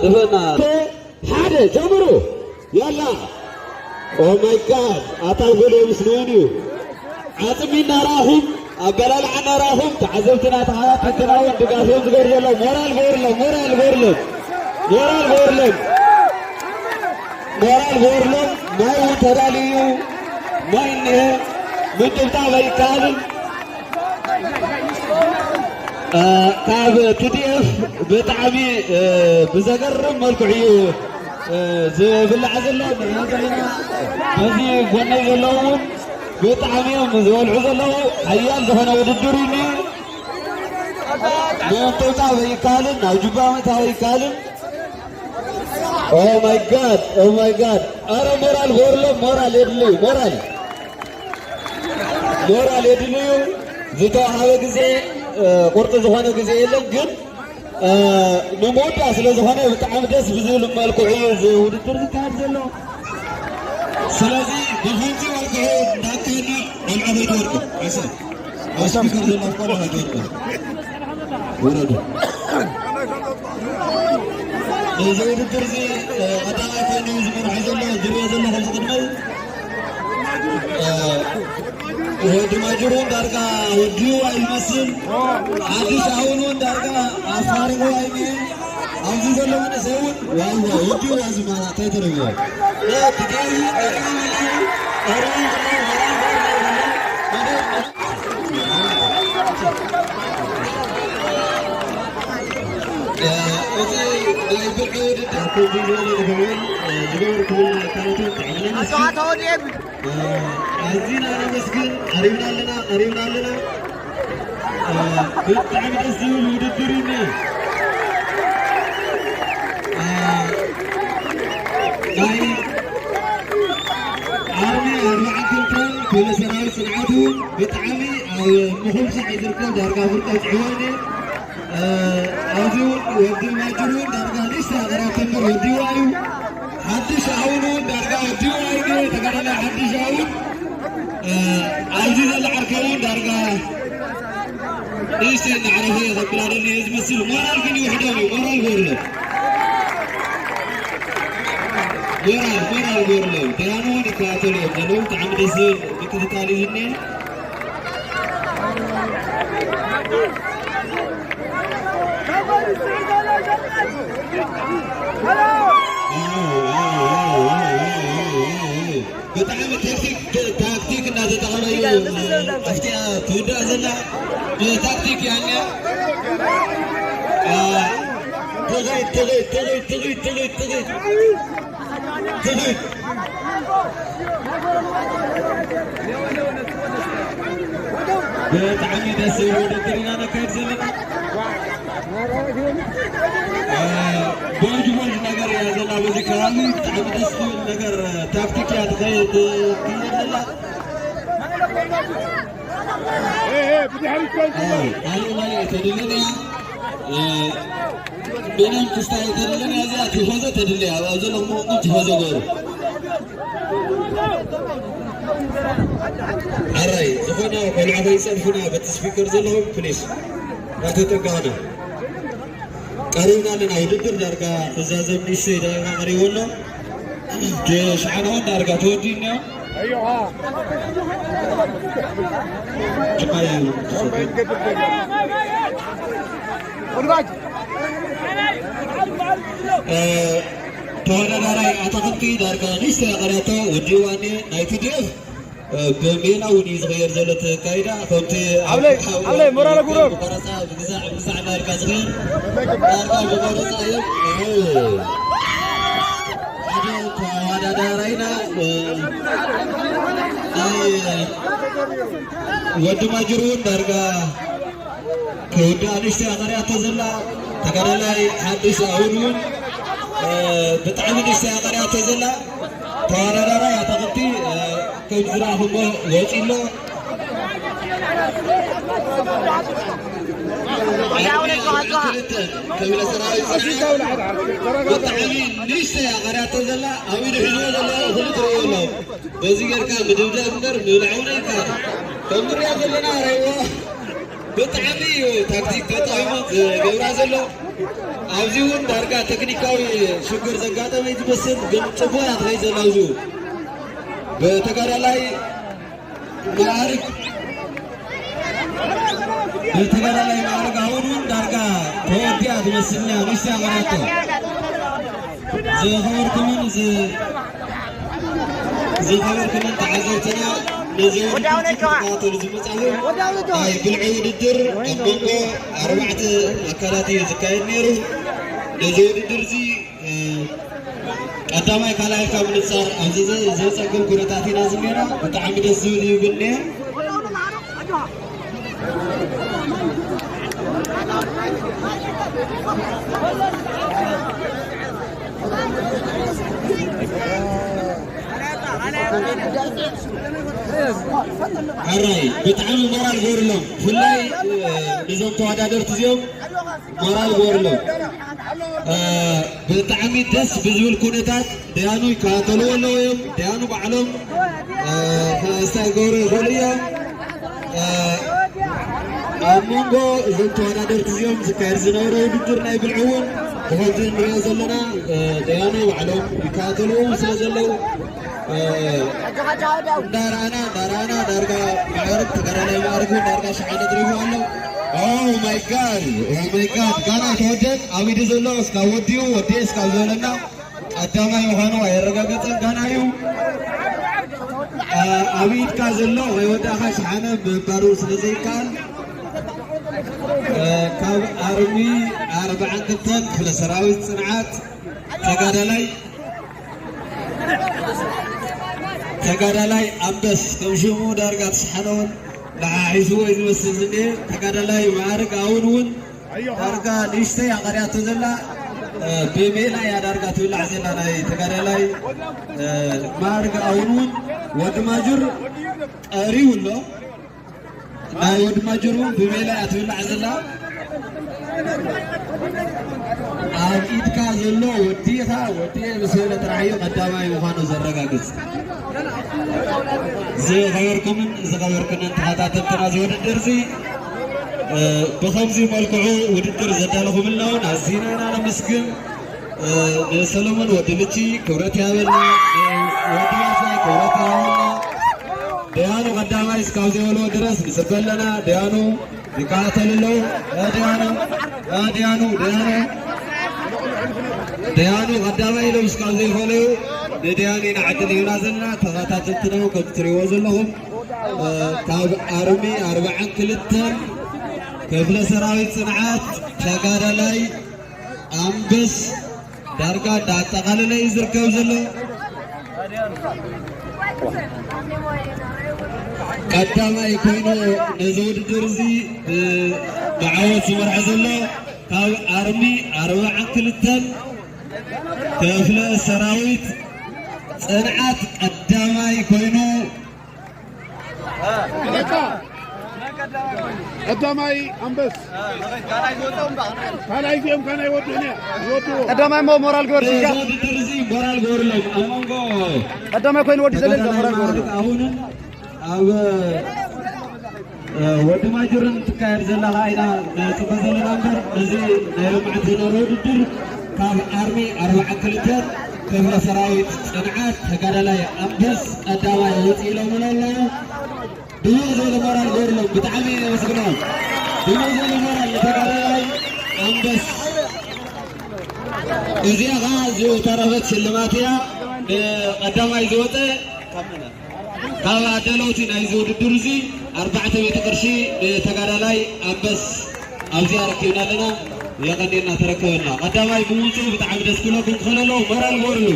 ደፈና ሓደ ጀምሩ። ያላ። Oh my God፣ ኣታ ገለ ምስ መን እዩ? ዓጽሚ እናረኣኹም፣ ኣበላልዓ እናረኣኹም፣ ተዓዘብትና ተኸታተልትና እውን ድጋፎም ዝገርዘሎም ሞራል ገይርሎም፣ ሞራል ገይርሎም፣ ሞራል ገይርሎም፣ ሞራል ገይርሎም። ማይ እውን ተዳልዩ እዩ። ማይ እኒሀ፣ ምጥብጣብ ኣይከኣልን። እ፣ ካብ ቲ ዲ ኤፍ ብጣዕሚ፣ እ፣ ብዘገርም መልክዑ እዩ፣ እ፣ ዝብላዕ ዘሎ። ንሪኦ ዘለና በዚ ጎነይ ዘለዉ እውን ብጣዕሚ እዮም ዝበልዑ ዘለዉ። ሓያል ዝኾነ ውድድር እዩ እኒኦ። ምጥብጣብ ኣይከኣልን፣ ናብ ጁባ ምእታው ኣይከኣልን። Oh my God፣ oh my God። ኣረ ሞራል ጎርሎም፣ ሞራል የድሊ፣ ሞራል። ሞራል የድልዩ። ዝተዋሃበ ግዜ፣ እ፣ ቁርጢ ዝኾነ ግዜ የለን፣ ግን፣ እ፣ ንምውዳእ ስለ ዝኾነ ብጣዕሚ ደስ ብዝብል መልክዑ እዩ እዚ ውድድር ዝካየድ ዘሎ። ስለዚ ብኸምዚ መልክዑ እንዳካየድና ቆልዑ ከይትወድቁ። ኣይሰ-፣ ኣብ ስፒከር ዘሎ ቆልዑ ከይትወድቁ። ውረዱ። እዚ ውድድር እዚ፣ እ፣ ቀዳማይ ኮይኑ ዝመርሖ ዘሎ፣ ዝሪኦ ዘለኹ ኣብዚ ቅድመይ፣ እ፣ ወዲ ማጅሩ እውን ዳርጋ ወዲኡ ኣይመስል። ሓድሽ ኣሁን እውን ዳርጋ ኣፋሪቑ ኣይኒኤ። ኣብዚ ዘሎ መንእሰይ እውን ዋይ ዋይ ወዲኡ ዋዚ ማራ እንታይ ተረግዮ? እ፣ ትግራይ ቀሪቡ እዩ፣ ቀሪቡ እዩ፣ ቀሪቡ እዩ። እዚ ናይ ብርዒ ውድድር ከምዚ ዝበለ ንኽኸውን ዝገበርኩምና ኣካላትን ጥዕና ኣዝና ነመስግን። ቀሪብና ኣለና፣ ቀሪብና ኣለና። ብጣዕሚ ደስ ዝብል ውድድር እዩ። ናይ ኣርሚ ኣርባዓ ክልተ ኩለ ሰራዊት ጽንዓቱ ብጣዕሚ ኣብ ምኹል ሳዕ እዩ ዝርከብ። ዳርጋ ፍርቀ ጽዕዋኒ፣ እ፣ ኣብዚ እውን ወዲ ማጅር እውን ዳርጋ ንእሽተይ ሃገራት ተምር ወዲዋ እዩ። ሓድሽ ኣሁን እውን ዳርጋ ወዲዋ እዩ። ተጋዳላይ ሓድሽ ኣሁን፣ እ፣ ኣብዚ ዘሎ ዓርከይ እውን ዳርጋ ንእሽተይ እናዕረፈ እዩ ዘብላደኒ እዩ ዝመስል። ሞራል ግን ይውሕዶም እዩ። ሞራል ጎርሎ። ሞራል፣ ሞራል ጎርሎ። ደያኑ እውን ይከታተሉ እዮም ዘለዉ። ብጣዕሚ ደስ ዝብል ምክትታል እዩ ዝኒኤ። ብጣዕሚ ታክቲክ፣ ታክቲክ እናተጠቐመ እዩ ኣብቲኣ ትውዳእ ዘላ። ብታክቲክ እያ እኒኣ። ትኺድ፣ ትኺድ፣ ትኺድ። ትኺድ። ብጣዕሚ ደስ ዝብል ውድድር ኢና ነካይድ ዘለና። እ፣ ቦጅ ቦጅ ነገር እያ ዘላ በዚ ከባቢ። ብጣዕሚ ደስ ዝብል ነገር፣ ታክቲክ እያ ትኸይድ፣ ትኸይድ ዘላ። እ፣ ኣነ ማለት ተድልን እያ። እ፣ ብናይ ክስታይ ተድልን እያ፣ እዚኣ ቲፎዞ ተድልን እያ። ኣብ ዘለኹም እውን ቲፎዞ ገሩ። ኣራይ፣ ዝኾነ ቆልዓ ከይጸድፉና በቲ ስፒከር ዘለኹም ፕሊስ፣ እናተጠንቀቕና። ቀሪብና ኣለና። ውድድር ዳርጋ ክዛዘም ንእሽተይ ደቂቓ ቀሪቡ ኣሎ። ሸሓነ እውን ዳርጋ ተወዲኡ እኒኦ። እ፣ ተወዳዳራይ ኣታኽልቲ ዳርጋ ንእሽተይ ቀሪያቶ ወዲእዋ እኒኤ። ናይ ቲ ዲ ኤፍ፣ እ፣ ብሜላ እውን እዩ ዝቕየር ዘሎ እቲ ኣካይዳ። ከምቲ ኣብ ሓብለይ፣ ሓው ሓብለይ፣ ሞራል ኣጉሮም። ብቆረፃ ብግዛዕ ብግዛዕ ዳርጋ ዝቕየር ዳርጋ ብቆረፃ እዮም። እ፣ ሓደ ተወዳዳራይና፣ እ፣ ናይ ወዲ ማጅር እውን ዳርጋ ክውዳእ ንእሽተይ ኣቐርያቶ ዘላ ተጋዳላይ ሓድሽ ኣሁን እውን፣ እ፣ ብጣዕሚ ንእሽተይ ኣቐርያቶ ዘላ ተወዳዳራይ ኣታኽልቲ፣ እ፣ ከም ዝረኣኹሞ ወፂ ኣሎ። ክልተ ክብረ ሰራዊት ብጣዕሚ ንእሽተይ ኣቐርያቶ ዘላ ኣብ ኢዱ ሒዝዎ ዘሎ ኩሉ ትርእይዎ ኣለኹም። በዚ ጌርካ ምድብዳብ እምበር ምብላዕ እውን ኣይከኣልን። ከም ንሪኦ ዘለና ኣረይዎ። ብጣዕሚ እዩ ታክቲክ ተጠቒሙ ዝገብራ ዘሎ። ኣብዚ እውን ዳርጋ ቴክኒካዊ ሽግር ዘጋጠመ እዩ ዝመስል፣ ግን ጽቡቕ እያ ትኸይድ ዘላ። ኣብዚ እውን ብተጋዳላይ መዓርግ ብተጋዳላይ መዓርግ ኣሁን እውን ዳርጋ ተወዲኣ ትመስልና፣ ንእሽተይ ኣቐራቶ ዝኸበርኩምን ዝ- ዝኸበርኩምን ተዓዘብትና፣ ነዚ ውድድር ክትከታተሉ ዝመጻኹም ናይ ብልዒ ውድድር ኣብ መንጎ ኣርባዕተ ኣካላት እዩ ዝካየድ ነይሩ። ነዚ ውድድር እዚ፣ እ፣ ቀዳማይ ካልኣይ ካብ ምንጻር ኣብዚ ዘ- ዘጸግም ኩነታት ኢና ዝኔና። ብጣዕሚ ደስ ዝብል እዩ ግን ነይሩ። ሕራይ ብጣዕሚ ሞራል ገይሩሎም፣ ብፍላይ፣ እ፣ ነዞም ተወዳደርቲ እዚኦም ሞራል ገይሩሎም። እ፣ ብጣዕሚ ደስ ብዝብል ኩነታት ደያኑ ይከታተልዎ ኣለዉ እዮም። ደያኑ ባዕሎም፣ እ፣ ክስታይ ክገብሩ ይኽእሉ እዮም። እ፣ ኣብ መንጎ እዞም ተወዳደርቲ እዚኦም ዝካየድ ዝነበረ ውድድር ናይ ብልዒ እውን ብኸምዚ ንሪኦ ዘለና፣ እ፣ ደያኑ ባዕሎም ይከታተልዎም ስለ ዘለዉ፣ እ፣ እንዳረኣና እንዳረኣና ዳርጋ ማዕርግ ተጋዳላይ ማዕርግ እውን ዳርጋ ሸሓነ ድሪቡ ኣሎ። ኦ ማይ ጋድ፣ ኦ ማይ ጋድ፣ ጋና ተወደን ኣብ ኢዱ ዘሎ እስካብ ወዲኡ ወዲኤ እስካብ ዝበለና ቀዳማይ ምዃኑ ኣየረጋገጸን ጋና እዩ። ኣ-፣ ኣብ ኢድካ ዘሎ ከይወዳእኻ ሸሓነ ምባሩ ስለ ዘይከኣል፣ እ፣ ካብ ኣርሚ ኣርባዓን ክልተን ክፍለ ሰራዊት ጽንዓት ተጋዳላይ፣ ተጋዳላይ ኣንበስ ከም ሽሙ ዳርጋ ተሸሓነ እውን ለሓሒስዎ እዩ ዝመስል ዝኒኤ። ተጋዳላይ ማዕርግ ኣውን እውን ዳርጋ ንእሽተይ ኣቐርያቶ ዘላ፣ እ፣ ብሜላ እያ ዳርጋ ትብላዕ ዘላ ናይ ተጋዳላይ፣ እ፣ ማዕርግ ኣውን እውን ወዲ ማጁር ቀሪቡ ኣሎ። ናይ ወዲ ማጁር እውን ብሜላ እያ ትብላዕ ዘላ። ኣብ ኢድካ ዘሎ ወዲኻ ወዲኤ ምስ በለ ጥራሕ እዩ ቀዳማይ ምዃኑ ዘረጋግጽ። ዝኸበርኩምን ዝኸበርክንን ተኸታተልትና እዚ ውድድር እዚ፣ እ፣ ብኸምዚ መልክዑ ውድድር ዘዳለኹምልና እውን ኣዚና ኢና ነመስግን። እ፣ ንሰሎሞን ወዲ ልቺ ክብረት ይሃበልና፣ ንወዲ ዋርሳይ ክብረት ይሃበልና። ደያኑ ቀዳማይ እስካብ ዘይበልዎ ድረስ ንጽበ ኣለና። ደያኑ ይከታተሉ ኣለዉ። እ፣ ደያኑ፣ እ፣ ደያኑ፣ ደያኑ፣ ደያኑ ቀዳማይ ኢሎም እስካብ ዘይፈለዩ ንደያኑ ኢና ዕድል ሂብና ዘለና። ተኸታተልትና እውን ከምቲ ትሪእዎ ዘለኹም፣ እ፣ ካብ ኣርሚ ኣርባዓን ክልተን ክፍለ ሰራዊት ጽንዓት ተጋዳላይ ኣንበስ ዳርጋ እንዳጠቓለለ እዩ ዝርከብ ዘሎ። ቀዳማይ ኮይኑ ነዚ ውድድር እዚ ብ-፣ ብዓወት ዝመርሐ ዘሎ ካብ ኣርሚ ኣርባዓን ክልተን ክፍለ ሰራዊት ጽንዓት ቀዳማይ ኮይኑ ቀዳማይ ኣንበስ ካልኣይ እዚኦም ካና ይወድኡን እያ ይወድዎ። ቀዳማይ እሞ ሞራል ግበር ሽሻ። እዚ ውድድር እዚ ሞራል ግበሩሎም። ኣብ መንጎ ቀዳማይ ኮይኑ ወዲ ዘለል ሞራል ግበሩሎም። ኣሁንን ኣብ ወዲ ማጅርን ትካየድ ዘላ ከዓ ኢና ንፅበ ዘለና እምበር እዚ ናይ ሎምዓንቲ ዝነበረ ውድድር ካብ ኣርሚ ኣርባዓ ክልተ ክፍለ ሰራዊት ፅንዓት ተጋዳላይ ኣንበስ ቀዳማይ ወፂ ኢሎምና ኣለዉ። ድሙቕ ዝበለ ሞራል ገይሩሎም ብጣዕሚ የመስግኖም። ድሙቕ ዝበለ ሞራል ንተጋዳላይ ኣንበስ። እዚኣ ከዓ ዝተረፈት ሽልማት እያ። ንቀዳማይ ዝወፀ ካብ ኣዳለውቲ ናይዚ ውድድር እዚ ኣርባዕተ ሚእቲ ቅርሺ ንተጋዳላይ ኣንበስ ኣብዚኣ ረኪብና ኣለና። የቐኔልና ተረከበልና። ቀዳማይ ብምውፅኡ ብጣዕሚ ደስ ክብለኩም ክኽእል ኣለዎ። ሞራል ገይሩሉ።